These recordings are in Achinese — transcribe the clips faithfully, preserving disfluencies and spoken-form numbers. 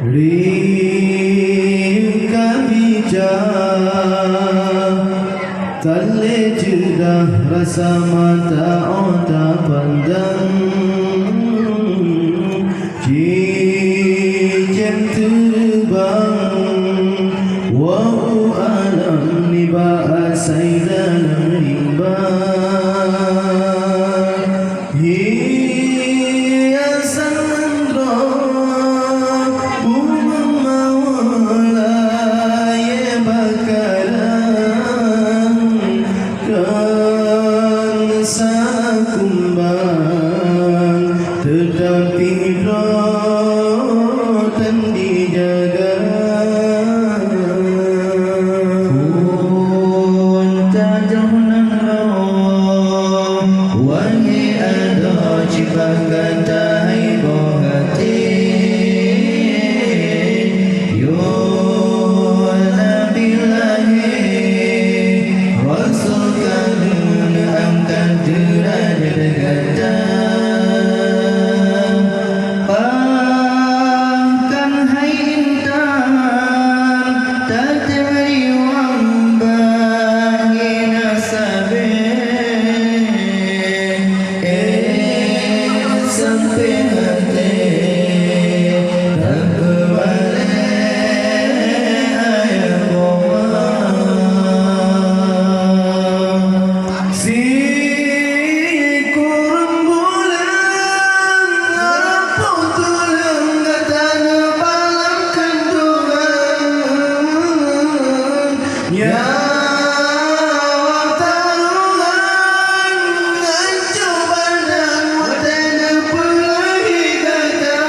Rika bija, talé ceudah rasa mata ota pandang. Cicém teubang, wau alam nibak asai dalam rimba. Hiasan droe bungong mawar layée bakaran, kon salah kumbang, teutapi droe tan dijaga. Phon tajôh nan roh, wahé adoe cit bak gata hai boh até. Yo Nabi lahé, Rasul ka lheueh angkat deurajat gata. Bahkan hai intan, tatem riwang bak hina sabe. Eh, sampai hati tapeubalik ayah koma. Sikureueng buleuen lapôh tuleueng gata neupalang kandungan. Nyawöng taruhan, ancô badan watée neupeulahé gata.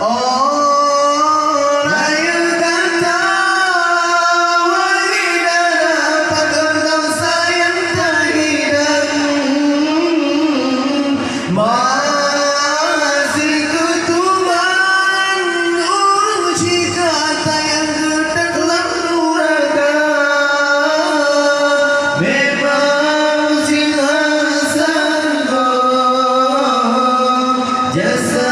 Oh, rayeuk gata, wahé dara, pakon bangsa nyang tahidang. Masih keutuban ureuëng cit gata nyang geutek lam nuraka. Memang singoh sanggoe jasa